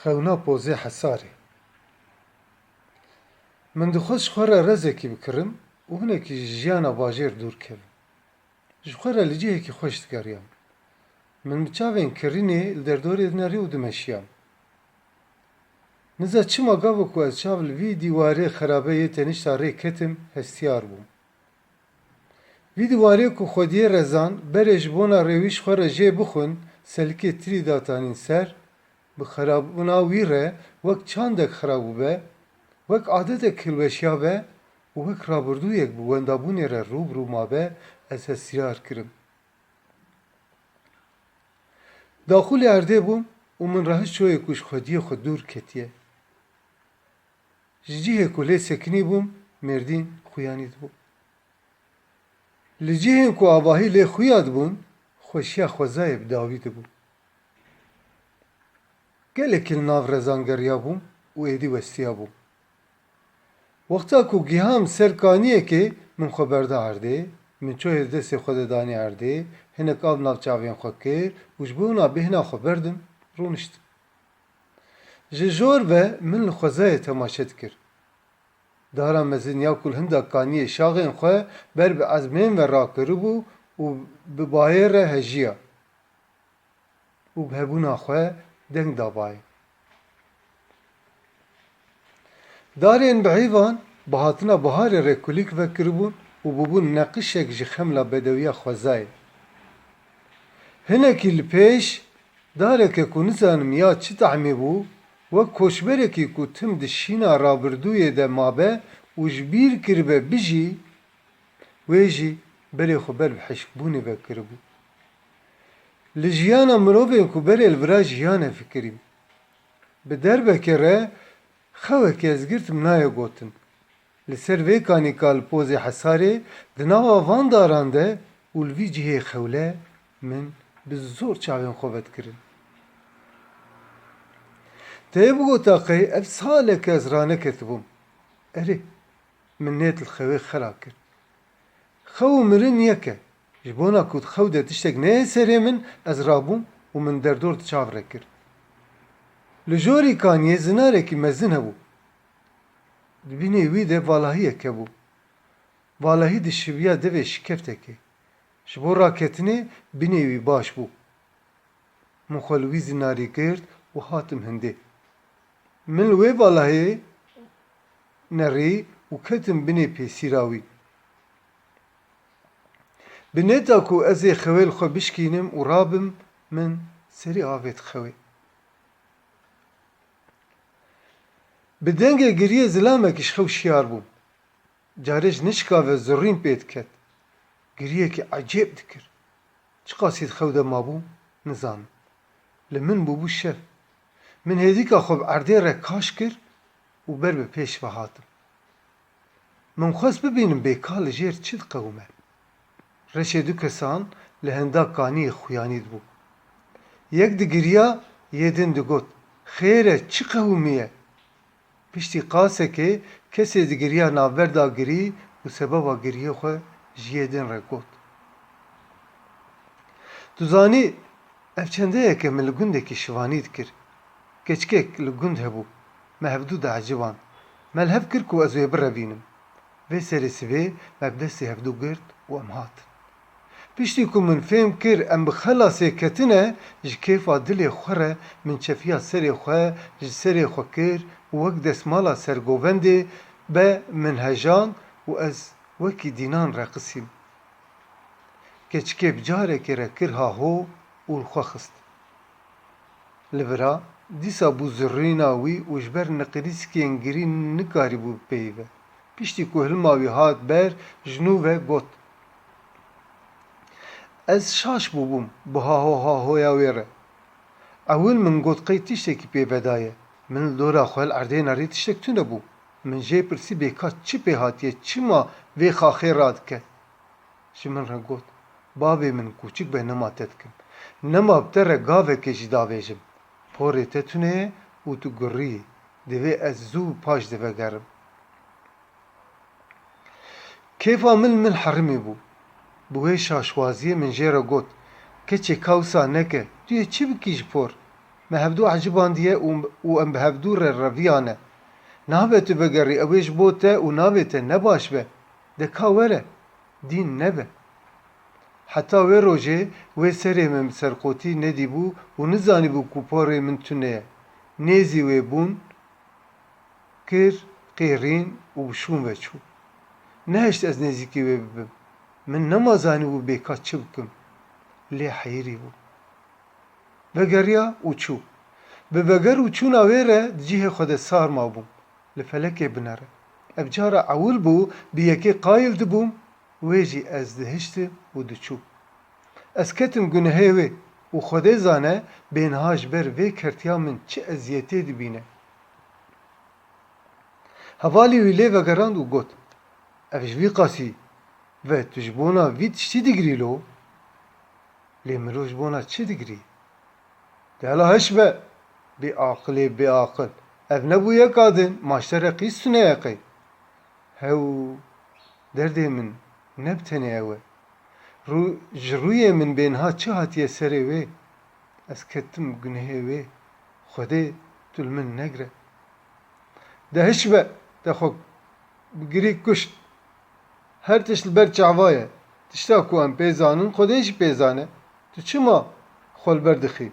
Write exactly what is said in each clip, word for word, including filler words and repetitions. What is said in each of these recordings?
Qewna pozê hesarê. Min dixwest ji xwe re rezekî bikirim û hinekî ji jiyana bajêr dûr kevim. Ji xwe re li cihekî xweş digeriyam. Min bi çavên kirînê li derdorê dinerî û dimeşiyam. Niza çima gava ku ez çav li vî dîwarê xerabe yê tenişta rê ketim, hestiyar bûm. Vî dîwarê ku xwediyê rezan, berê ji bona rêwîş xwe re jê bixwin, selikê tirî datanîn ser, bi xerabûna wî re wek çandek xirab bûbe, wek adetek hilweşiyabe û wek rabirdûyek bi wendabûnê re rû bi rû mabe, ez hestiyar kirim. Daxûlê erdê bûm û min rahişt çoyê ku ji xwediyê xwe dûr ketiye. Ji cihê ku lê sekinî bûm, mêrdîn xuyanî dibû. Li cihên ku avahî lê xuya dibûn, xweşiya xwezayê bi dawî dibû. Gelekî li nav rezan geriyabûm û êdî westiyabûm. Wexta ku giham ser kaniyekê, min xwe berda erdê, min çoyê destê xwe de danî erdê, hinek av nav çavên xwe kir û ji bona bêhna xwe berdim, rûniştim. Ji jor ve min li xwezayê temaşe dikir. Dara mezin ya ku li hinda kaniyê şaxên xwe ber bi ezmên ve rakiribû û bi bayê re hejiya û bi hebûna xwe deng dabayê. Darên bi heyvan bi hatina biharê re kulîlk vekiribûn û bûbûn neqişek ji xemla bedewiya xwezayê. Hinekî li pêş, dareke ku nizanim ya çi tehmê bû, wek koçberekî ku tim di şîna rabirdûyê de mabe û ji bîr kiribe bijî, wê jî berê xwe ber bi hişkbûnê ve kiribû. Li jiyana mirovên ku berê li vira jiyane fikirîm. Bi derbekê re xewekê ez girtim nayê gotin. Li ser vê kanîka li pozê hesarê, di nava van daran de û li vî cihê xewle min bi zor çavên xwe vedikirin. Tê bigota qey ev saleke ez raneketibûm. Erê, min nêt li xewê xera kir. Xew û mirin yek e. Ji bona ku di xew de tiştek neyê serê min, ez rabûm û min derdor di çav re kir. Li jorî kaniyê zinarekî mezin hebû. Di binê wî de valahiyek hebû. Valahî dişiviya devê şikeftekê. Ji bo raketinê binê wî baş bû. Min xwe li wî zinarî girt û hatim hindê. Min li wê valahiyê nerî û ketim binê pêsîra wî. Bi nêta ku ez ê xewê li xwe bişkînim û rabim, min serî avêt xewê. Bi dengê giriyê zilamekî ji xew şiyar bûm. Carê ji nişka ve zurîn pê diket. Giriyekî ecêb dikir. Çiqasî di xew de mabûm, nizanim. Li min bûbû şev. Min hêdîka xwe bi erdê re kaş kir û ber bi pêş ve hatim. Min xwest bibînim bê ka li jêr çi diqewime. Reşê du kesan li hinda kaniyê xuyanî dibû. Yek digiriya, yê din digot, "Xêr e, çi qewimiye?" Piştî qasekê kesê digiriya navber da girî û sebeba giriyê xwe ji yê din re got. Tu zanî, ev çendeyek e min li gundekî şivanî dikir. Keçikek li gund hebû. Me hevdû dieciband. Me li hev kir ku ez wê birevînim. Vê serê sibê me bi destê hevdû girt û em hatin. Piştî ku min fêm kir em bi xelasê ketine, ji kêfa dilê xwe re min çefiya serê xwe ji serê xwe kir û wek desmala sergovendê be min hejand û ez wekî dînan reqisîm. Keçikê bi carekê re kir haho û li xwe xist. Li vira dîsa bû zirrîna wî û ji ber niqirîskên girî nikarîbû bipeyive. Piştî ku hilma wî hat ber, ji nû ve got, "Ez şaş bûbûm bi haho hahoya wê re. Ewil min got qey tiştekî pê vedaye. Min li dora xwe li erdê nerî tiştek tune bû. Min jê pirsî bê ka çi pê hatiye, çima vê xaxê radike?" Ji min re got, "Bavê min, kûçik be nema te dikim. Nema bi te re gavekê jî davêjim. Porê te tune ye û tu gurî yî. Divê ez zû paş de vegerim." Kêfa min li min herimî bû. Bi wê şaşwaziyê min jê re got, "Keçê ka wisa neke, tu yê çi bikî ji por?" Me hevdû ecibandiye û, û em bi hevdû re reviyane. Nabe tu vegerî, ew ê ji bo te û navê te ne baş be. De ka were, dîn nebe. Heta wê rojê wê serê min bi serqotî nedîbû û nizanîbû ku porê min tune ye. Nêzî wê bûn, kir, qêrîn û bi şûn ve çû. Nehişt ez nêzîkî wê bibim. Min nema zanîbû bê ka çi bikim. Lê heyirî bû. Vegeriya û çû. Bi veger û çûna wê re di cihê xwe de sar mabûm. Li felekê binere. Ev cara ewil bû bi yekê qayil dibûm, wê jî ez dihiştim û diçûm. Ez ketim gunehê wê û Xwedê zane bêniha ji ber vê kertiya min çi eziyetê dibîne. Hevalî wî lê vegerand û got, Ev ji vî qasî ve tu ji bona vî tiştî digirî lo? Lê mirov ji bona çi digirî? De hela hiş be! Bê aqilê bê aqil. Ev nebû yeka din, ma ji te re qîz tune ye qey? Hew, derdê min ne bi tenê ew e. Rû-, ji rûyê min bê niha çi hatiye serê wê? Ez ketim gunehê wê. Xwedê tu li min negire. De hiş be, te xwe bi girî kuşt. Her tişt li ber çava ye. Tişta ku em pê zanin, Xwedê jî pê zane. Tu çima xwe li ber dixî?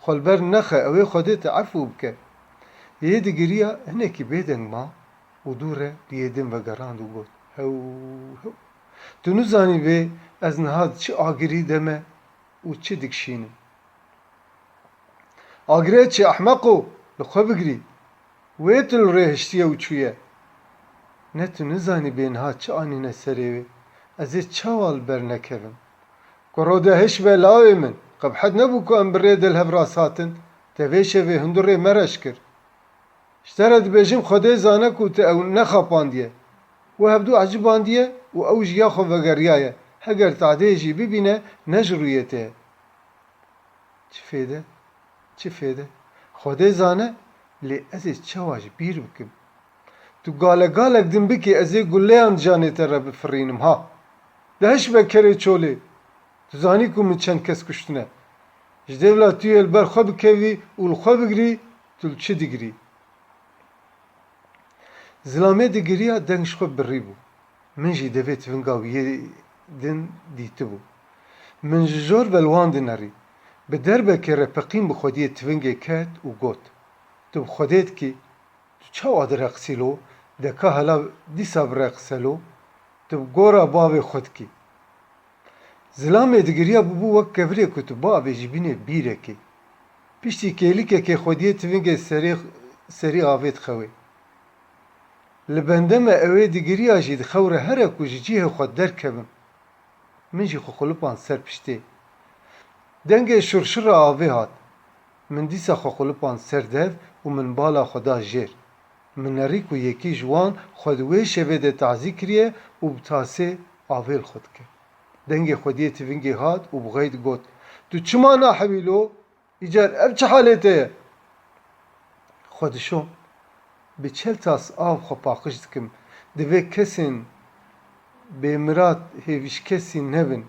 Xwe li ber nexe, ew ê Xwedê te efû bike. Yê digiriya hinekî bêdeng ma û dû re bi yê din vegerand û got, Hew, hew. Tu nizanî bê ez niha di çi agirî de me û çi dikişînim. Agirê çi ehmeqo, li xwe bigirî. Wê tu li rê hiştiye û çûye. Ne tu nizanî bê niha çi anîne serê wê. Ez ê çawa li ber nekevim? Kuro de hiş be lawê min. Qebhet nebû ku em bi rê de li hev rast hatin. Te vê şevê hundirê me reş kir. Ji te re dibêjim Xwedê zane ku te ew nexapandiye. We hevdû ecibandiye û ew ji ya xwe vegeriyaye. Heger tadê jî bibîne ne ji rûyê te ye. Çi fêde? Çi fêde? Xwedê zane, lê ez ê çawa ji bîr bikim? Tu gale galek din bikî, ez ê guleyan di canê te re bifirînim ha. De hiş be kerê çolê. Tu zanî ku min çend kes kuştine. Ji dêvla tu yê li ber xwe bikevî û li xwe bigirî, tu li çi digirî? Zilamê digiriya deng ji xwe birî bû. Min jî devê tivinga wî yê din dîtibû. Min ji jor ve li wan dinerî. Bi derbekê re peqîn bi xwediyê tivingê ket û got, Tu bi Xwedê dikî? Tu çawa direqisî lo? De ka hela dîsa bireqise lo? Tu bi gora bavê xwe dikî? Zilamê digiriya bûbû wek kevirê ku tu biavêjî bînê bîrekê. Piştî kêlikekê xwediyê tivingê serê, serî avê dixewê. Li bende me ew ê digiriya jî dixewre here ku ji cihê xwe derkevim. Min jî xwe qulipand ser piştê. Dengê şurşura avê hat. Min dîsa xwe qulipand ser dev û min bala xwe da jêr. Min nerî ku yekî ji wan xwe di wê şevê de tazî kiriye û bi tasê avê li xwe dike. Dengê xwediyê tivingê hat û bi xeyd got, Tu çima nahewî lo? Îcar ev çi halê te ye? Xwe dişom. Bi çel tas av xwe paqij dikim. Divê kesên bêmirad hêvîşkesî nebin.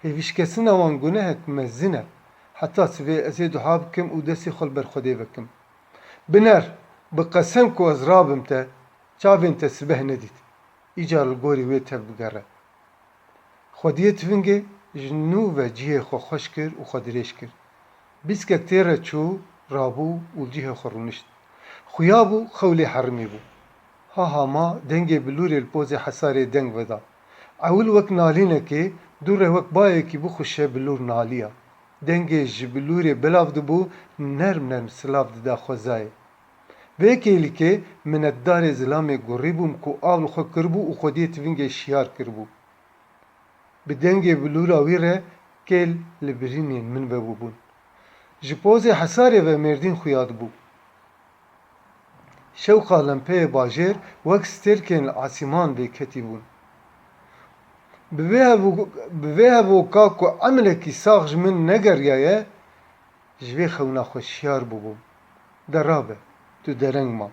Hêvîşkesina wan gunehek mezin e. Heta sibê ez ê duha bikim û destê xwe li ber Xwedê vekim. Biner, bi qesem ku ez rabim te, çavên te sibeh nedît. Îcar li gorî wê tev bigere. Xwediyê tivingê ji nû ve cihê xwe xweş kir û xwe dirêj kir. Bîskek tê re çû, rabû û li cihê xwe rûnişt. Xuya bû, xew lê herimî bû. Ha ha ma dengê bilûrê li pozê hesarê deng veda. Ewil wek nalînekê, dû re wek bayekî bixuşe bilûr naliya. Dengê ji bilûrê belav dibû, nerm nerm silav dida xwezayê. Vê kêlîkê minetdarê zilamê gurî bûm ku av li xwe kiribû û xwediyê tivingê şiyar kiribû. Bi dengê bilûra wî re kêl li birînên min vebûbûn. Ji pozê hesarê ve Mêrdîn xuya dibû. Şewqa lempeyê bajêr wek stêrkên li asîman vêketî bûn. Bi vê hevo-, bi vê hevoka ku emilekî sax ji min negeriyaye, ji vê xewna xwe şiyar bûbûm. De rabe, tu dereng ma.